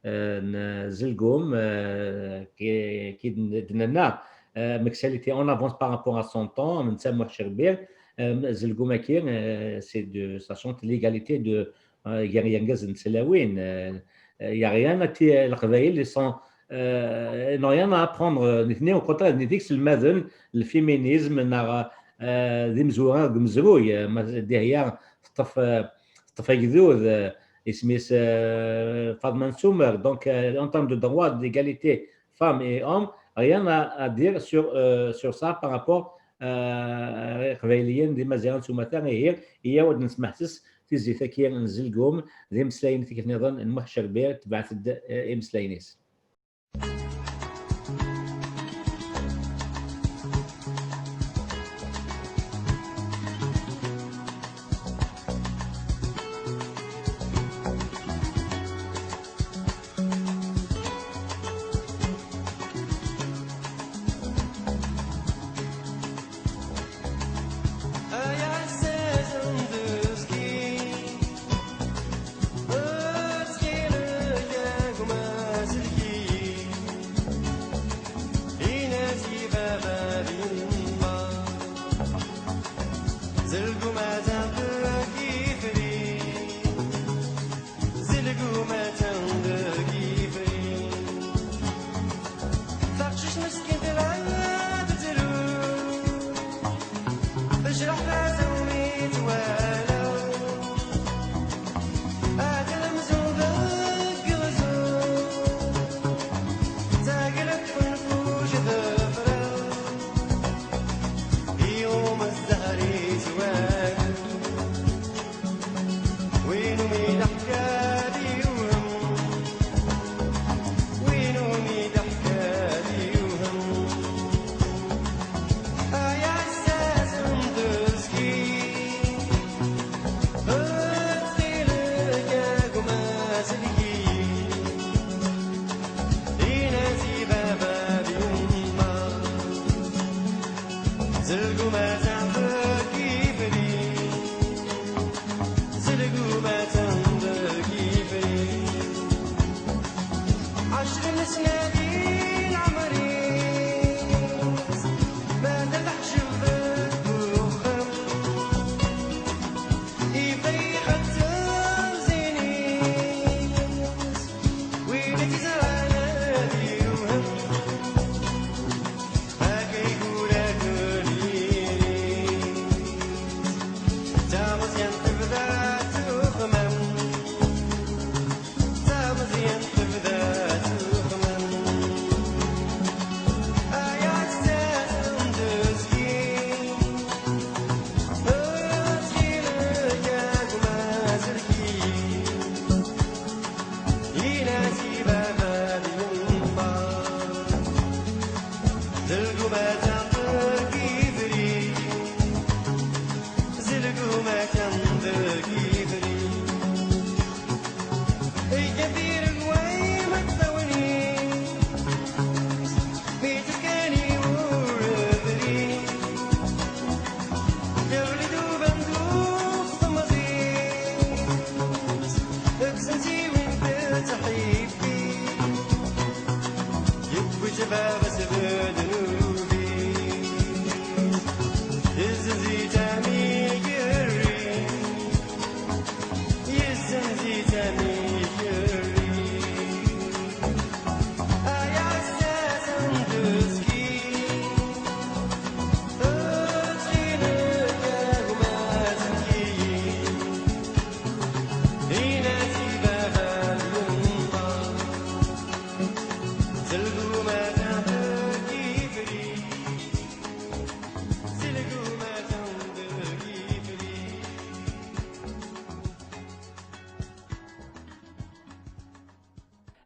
euh, n Zelgum, euh, ki, ki d-, d-nenna, euh, Meksa était en avance par rapport à son temps, netta Muḥ Cerbir, euh, Zelgum-agi, euh, c'est de, ça chante l'égalité de, euh, gar yergazen d tlawin, euh, euh, y a rien à ti-, Leqbayel, ils sont, euh, n'ont rien à apprendre, euh, nitni, au contraire, nitni selmaden lféminisme, neɣ, euh, d imezwura deg umezruy, euh, ma Dihya teṭṭef, euh, teṭṭef agdud, euh, isem-is, euh, Faḍma n Sumer. Donc, euh, en termes de droit, d'égalité, femmes et hommes, rien à, à dire sur, euh, sur ça par rapport, euh, Iqbayliyen d Imaziɣen s umata. Ihi, iyyaw ad nesmeḥses tizlit-agi n Zelgum d imeslayen tikkelt nniḍen n Muḥ Cerbir, tebɛet-d, euh, imeslayen-is.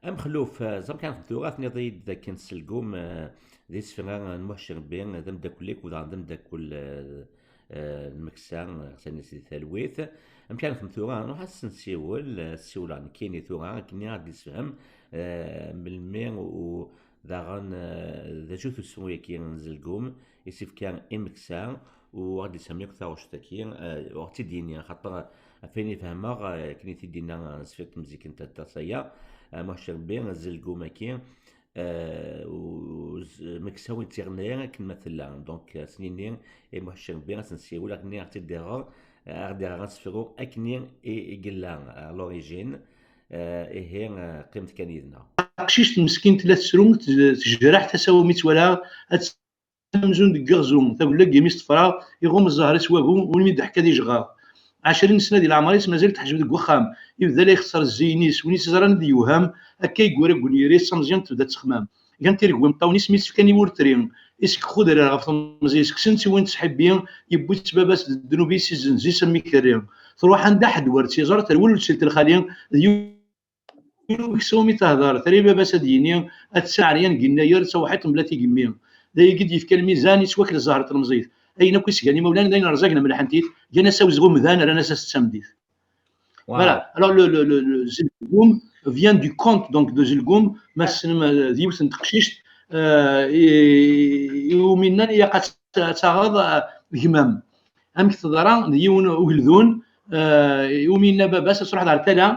Amexluf, eh, ẓer kan tura tenniḍ-iyi-d dakken Selgum, eh, d isefra n Muḥ Cerbbi, d ameddakel-ik, u daɣen d ameddakel, eh, eh, n Meksa, eh, ɣas ad s-nini di talwit. Amek ara nexdem tura? Nruḥ ad s-nsiwel, eh, ssiwleɣ nekkini tura, akken ad d-isefhem, eh, melmi u daɣen, eh, d acu-t usu-agi n Zelgum i s-ifka i Meksa, u ad d-isefhem akk taɣect-agi, eh, u ad ɣ-tt-id-yini, axaṭer ɣef ayen i fehmeɣ, eh, akken i t-id-yenna, eh, Sfiq Temzikent n Taḍsa-ya, eh, Muḥ Cerbbi, Zelgum-agi, eh, u, u z-, Meksa ur yettiɣni ara akken ma tella. Donc, eh, s-nini i Muḥ Cerbbi, ad s-nsiwel, akken ad ɣ-tt-id-iɣer, eh, ad ɣ-d-iɣer asefru akken i, i yella, à l'origine. Eh, ihi, eh, qqimet kan yid-neɣ. Taqcict meskint la tettru, tejreḥ tasa umi tt-walaɣ, ad amzun deg yiɣzum, tagella deg yimi-s tefreɣ, iɣumm zzher-is wagu, ur mi d-teḥka di jɣer. Ɛecrin sna di leɛmer-is mazal teḥjeb deg wexxam, ibda la ixeṣṣer zzin-is, win i s-iẓran ad yewhem, akka i yura deg unyir-is, tameẓyant tebda tettexmam. Gan tiregwi imeṭṭawen-is mi tt-fkan i wurtri, i seg xudrar ɣef temẓi-s, kksen-tt i win tettḥibbi, yewwi-tt baba-s d ddnub-is, izzenz-is am ikerri. Truḥ anda ḥedd wer tt-iẓer, terwel ur tt-telt lxali, d yiwen Win umi tehder, terra i baba-s ad d-yini, ad tesɛer yan deg yennayer, d tawḥidt mebla tigemmi. D ayagi i d-yefka lmizan i ttwakl zzher n tlemẓit. Ayen akk i s-gan imawlan, d ayen rẓagen melḥent-it, gan-as awezɣi umdan, rran-as-as d tameddit. Wow. Voilà. Alors, le, le, le, le Zelgum vient du conte, donc, de Zelgum, ma tessnem, euh, d yiwet n teqcict, euh, i, i umi nnan, ilaq ad t-, ad taɣeḍ, euh, gma-m. Amek teḍra, d yiwen ugeldun, euh, i umi yenna baba-s, ad truḥeḍ ar tala,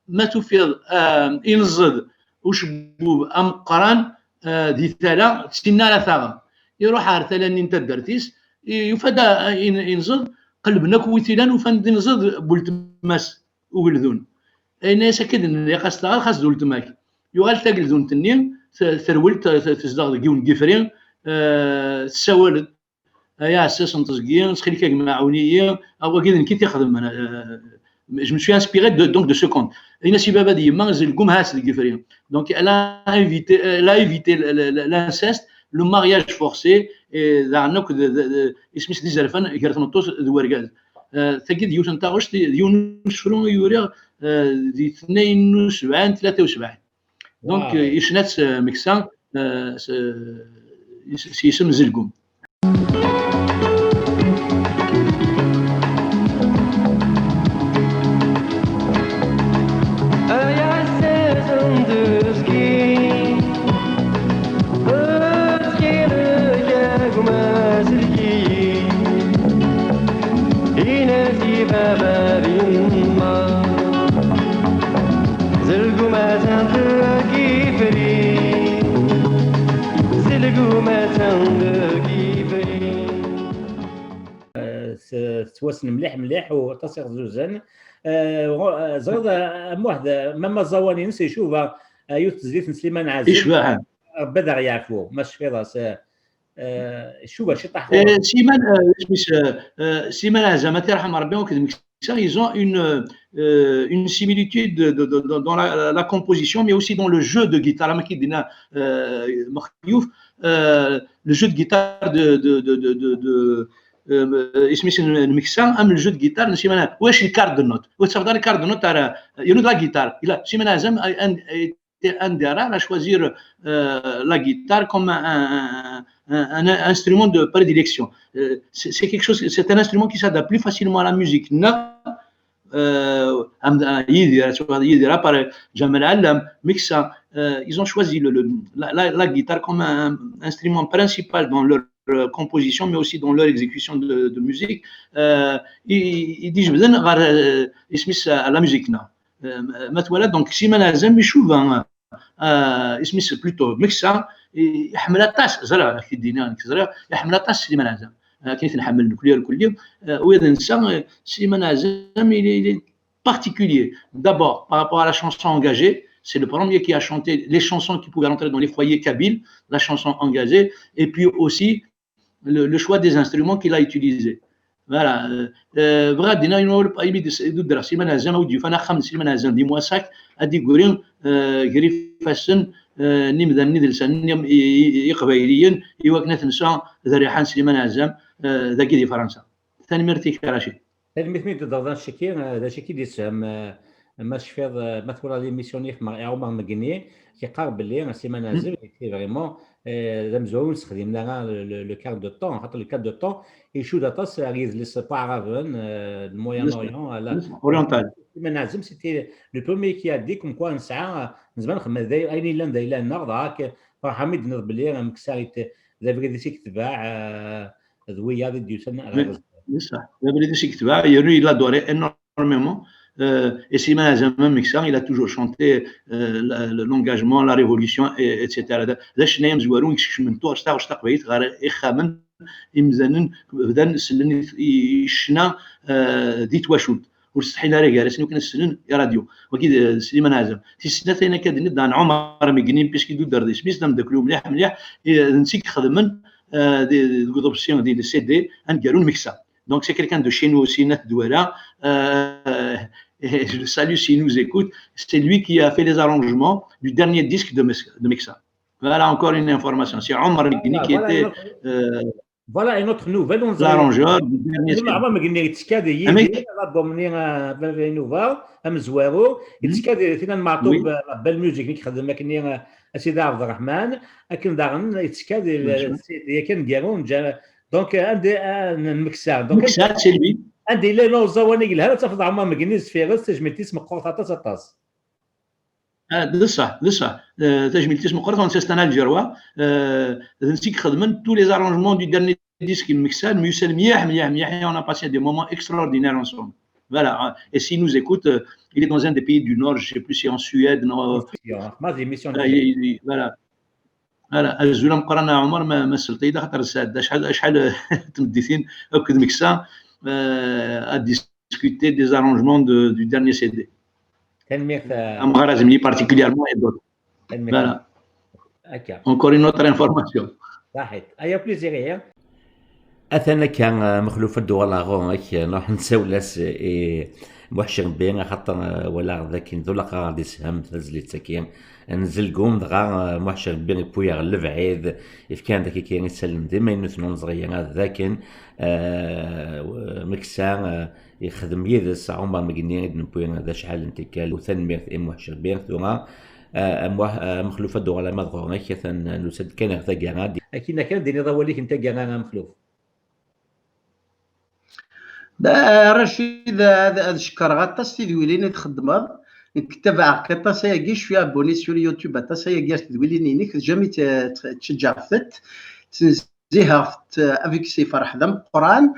ma tufiḍ, ah, inẓed ucebbub ameqqran, ah, di tala, d tinna ara taɣeḍ. Iruḥ ar tala-nni n taddart-is, i-, yufa-d, ah, in-, inẓed, qelben akk witilan, ufan-d inẓed n weltma-s ugeldun. Yenna-yas akka d-nniɣ, xas taɣeḍ, xas d weltma-k. Yuɣal tageldunt-nni, t-, terwel, t-, t-, tezdeɣ deg yiwen n yifri, ah, tessawal-d, Ay aɛessas n teẓgi, ttxil-k a gma, ɛawen-iyi. Ah, wagi d nekk i t-ixedmen. Euh, je me suis inspiré de, donc, de ce conte. Ini-as i baba d yemma, Zelgum ha-tt deg yifri. Donc, elle a invité, elle a évité l-, l-, l-, l'inceste, le mariage forcé, et daɣen akk d, d, d, isem-is d izerfan gar tmeṭṭut d wergaz. Euh, tagi d yiwet n taɣect, d yiwen n usefru i uriɣ, euh, di tnayen n usebɛin tlata u sebɛin. Donc, euh, yecna-tt, euh, Meksa, euh, s, s yisem Zelgum. Tettwassen mliḥ mliḥ u aṭas iɣzuzan. Ẓriɣ a Muḥ, mama aẓawan-ines icuba yiwet tezlit n Sliman Ɛazem. Icbeḥ. Rebbi ad aɣ-yeɛfu ma tecfiḍ-as. Icuba ciṭaḥ. Sliman, isem-is, Sliman Ɛazem, ad t-yerḥem Rebbi, akked Meksa, ils ont une, une similitude dans la, la composition, mais aussi dans le jeu de guitare. Am akken i d-yenna Mexyuf, le jeu de guitare de, de, de, de, de, de euh, isem-is n Meksa, am le jeu de guitare n Sliman Ɛazem. Ulac les quarts de note. Ur tettafeḍ ara les quarts de note ara, yernu d la guitare. Ila Sliman Ɛazem a, a, a été un des rares à choisir, euh, la guitare comme un, un, un, un instrument de prédilection. Euh, c'est quelque chose, c'est un instrument qui s'adapte plus facilement à la musique. Non, euh, Yidir, Yidir, à part Ǧamel Ɛellam, Meksa, euh, ils ont choisi le, le, la, la, la guitare comme un, un instrument principal dans leur composition, mais aussi dans leur exécution de, de musique. Euh, i, i d-ijebden ɣer, euh, isem-is, à la musique-nneɣ. Euh, ma twala, donc, Sliman Ɛazem icuba, euh, isem-is plutôt Meksa, iḥemmel aṭas, ẓriɣ, ak-t-id-iniɣ nekk, ẓriɣ, iḥemmel aṭas Sliman Ɛazem. Akken i t-nḥemmel nekni irkelli, euh, u ad nsa, euh, Sliman Ɛazem, il est, il est particulier. D'abord, par rapport à la chanson engagée, c'est le premier qui a chanté les chansons qui pouvaient rentrer dans les foyers kabyles, la chanson engagée, et puis aussi le, le choix des instruments qu'il a utilisés. Voilà. Bɣiɣ ad d-iniɣ, imi d-ddreɣ Sliman Ɛazem, a wi d-yufan axxam n Sliman Ɛazem di Moissac, ad d-igri gar ifassen n yimdanen idelsanen iqbayliyen, i wakken ad tensa d rriḥa n Sliman Ɛazem dagi di Fransa. Tanemmirt-ik a Racid. Tanemmirt mi d-teddreḍ aciki, d aciki d-isefhem, ma tecfiḍ, ma twalaḍ l'émission-nni i Ɛumar Megni, yeqqar belli Sliman Ɛazem, c'est vraiment d amezwaru ur nessexdim ara le quart de temps, xaṭer le quart de temps icudd aṭas ar yidles iɛraben, le Moyen-Orient, oriental. Sliman Ɛazem, c'était le premier qui a dit comme quoi nesɛa, nezmer nxemmem ayen yellan d ayla-nneɣ, dɣa Ferḥ mi d-tenniḍ belli Meksa d abrid-is i yetbeɛ, d wiyaḍ i d-yusan ɣer Ɣezal. D ṣṣeḥ, d abrid-is i yetbeɛ, yernu il adorait énormément, euh, et Sliman Ɛazem, Meksa, il a toujours chanté, euh, l'engagement, la révolution, et, et cetera. D acennay amezwaru i yeskecmen taɣect taqbaylit ɣer ixxamen, imdanen bdan sellen i ccna, euh, di twacult. Ur setḥin ara gar-asen iwakken ad slen i radyu. Wagi d Sliman Ɛazem. Tis snat ayen akka d-nniḍ, Dan Ɛumar Megni, puisque d udder d isem-is, d ameddakel-iw mliḥ mliḥ, d netta i ixedmen, euh, deg uḍebsi, di le C D, aneggaru n Meksa. Donc, c'est quelqu'un de chez nous aussi, Nat Douala. Euh, et je le salue s'il nous écoute. C'est lui qui a fait les arrangements du dernier disque de, de Meksa. Voilà encore une information. C'est Omar Megni qui était, euh, voilà une autre nouvelle. L'arrangeur du dernier disque. Omar Megni yettekka di l'album-nni, euh, Baba Inuba, amezwaru, yettekka di Tinan Meɛtub, la belle musique, nekk xedem akken, euh, a Sidi Ɛebderreḥman, akken daɣen yettekka di, yakan, aneggaru n Donc, euh, anda, euh, n Meksa. Donc, Meksa, c'est lui. Anda yella uẓawan i yelhan, ad tafeḍ Ɛumar Megni deffir-s, tajmilt-is meqqret aṭas, aṭas. Ah, d ṣṣeḥ, d ṣṣeḥ. Euh, tajmilt-is meqqret, c'est un Algérois. Euh, d netta i ixedmen tous les arrangements du dernier disque n Meksa, myusal mliḥ, mliḥ, mliḥ, et on a passé des moments extraordinaires ensemble. Voilà, hein. Et s'il nous écoute, euh, il est dans un des pays du Nord, je sais plus si en Suède, non. Voilà. Azul ameqqran a Ɛumer, ma, ma selṭ-iyi-d, axaṭer sɛedda acḥal, acḥal n tmedditin akked Meksa, euh, à discuter des arrangements de, du dernier C D. Tanemmirt, euh, Amɣar Azemli particulièrement et d'autres. Voilà. Encore une autre information. Saḥit. Aya plaisir, hein. Atan akka, euh, Mexluf, ad d-uɣaleɣ ɣur-k, euh, nruḥ nsawel-as i Muḥ Cerbbi, axaṭer, eh, walaɣ d akken d ulaqrar ad d-isham tazlit-agi n Zelgum, dɣa, eh, Muḥ Cerbbi yewwi-yaɣ lebɛid, yefka-aɣ-d akka isallen d imaynuten ur neẓri ara d akken, eh, Meksa, eh, yexdem yid-s Ɛumer Megni i d-newwi d acḥal n tikkal. U tanemmirt i Muḥ Cerbbi. Tura, eh, a Muḥ, eh, a Mexluf, ad d-uɣaleɣ ma d ɣur-k, atan nusa-d kan ɣer taggara. Akken kan ad d-tiniḍ awal-ik n taggara, a Mexluf. Da, Racid, ad, ad cekkreɣ aṭas tidwilin i txeddmeḍ. Nekk tabaɛeɣ-k aṭas ayagi, je suis abonné sur YouTube aṭas ayagi ar tedwilin-inek, jamais tt-, tt-, ttejjaɣ-tent, ttnezziheɣ-tent, eh, avec ses ferḥ d ameqqran.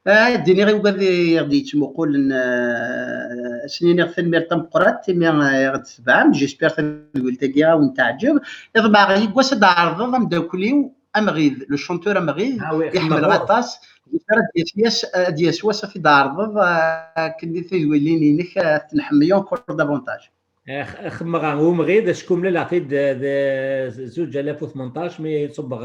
Eh, ad d-iniɣ i wigad i ɣ-d-yettmuqulen, eh, ad sen-iniɣ tanemmirt tameqqrant imi, eh, i ɣ-d-tebɛem. J'espère tadwilt-agi ad wen-teɛǧeb. Iḍmeɛ yiwwas ad d-tɛerḍeḍ ameddakel-iw Amɣid, le chanteur Amɣid, ah oui, iḥemmel aṭas. Ad d-yas, ad d-yas wass ad t-id-tɛerḍeḍ, eh, akken di tidwilin-inek, eh, ad t-nḥemmel encore davantage. Xemmeɣ ɣer umɣid, acku mlaleɣ-t-id, eh, d zuǧ alaf u tmenṭac, mi ṣubbeɣ,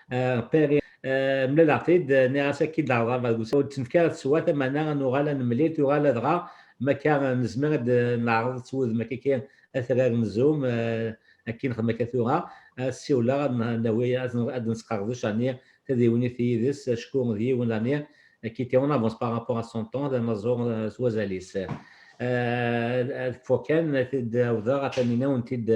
eh, Paris, eh, mlaleɣ-t-id, eh, nniɣ-as akka i d-ɛerḍeɣ ɣer usawen, ur d-tenfi ara teswiɛt, ameɛna ad nuɣal ad nemlil, tuɣal dɣa, ma akka nezmer ad neɛreḍ s wudem akka kan atrar n Zoom, eh, akken nxeddem akka tura, ad ssiwleɣ, ad n-, nawi, ad n-, ad nesqerdec, ɛni, tadiwennit yid-s, acku d yiwen, ɛni, qui était en avance par rapport à son temps, d anaẓur, eh, s wazal-is. Eh, ad kfuɣ kan, ad t-id-awdeɣ, ad t-inin-awen-t-id,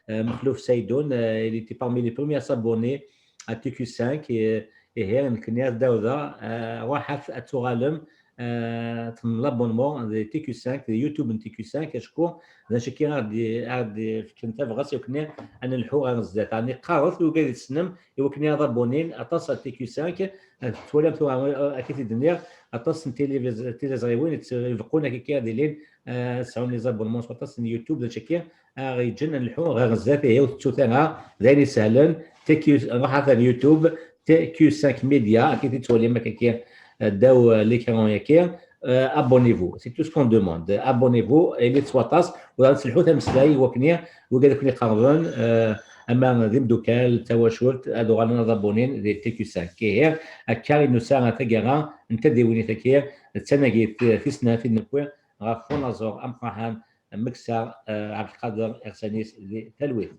eh, Mexluf Saydun, eh, il était parmi les premiers à s'abonner à T Q cinq, eh, ihi, nekkni ad d-awdeɣ, eh, ruḥet ad tuɣalem, eh, txedmem l'abonnement di T Q cinq, di YouTube n T Q cinq, acku d acu akka ara d-, ara d-fken tabɣest, iwakken ad nelḥu ɣer zdat. Ɛni qqaret i wigad i tessnem, iwakken ad abonin aṭas ar T Q cinq, eh, twalam tura, eh, akka i t-id-nniɣ, aṭas n tiliviz-, tiliẓriwin i tt-, ibeqqun akka akka ad ilin, eh, sɛun les abonnements s waṭas n YouTube, d acu akka ara ɣ-yeǧǧen ad nelḥu ɣer zdat, ihi ur tettut ara, d ayen isehlen, T Q, ruḥet ar YouTube, T Q cinq Media, akka i t-id-twalim akka akka, eh, ddaw, eh, l'écran-agi, eh, abonnez-vous. C'est tout ce qu'on demande. Abonnez-vous, ilit s waṭas, u ad telḥu tameslay, iwakken wigad akken iqerben, eh, ama d imdukal, tawacult, ad uɣalen ad abonin di T Q cinq. Ihi, akka i nusa ɣer taggara n tadiwennit-agi, d tanagit tis snat i d-newwi ɣef unaẓur amqraḥan Meksa, eh, Ɛebdelqader Iɣsanis di talwit.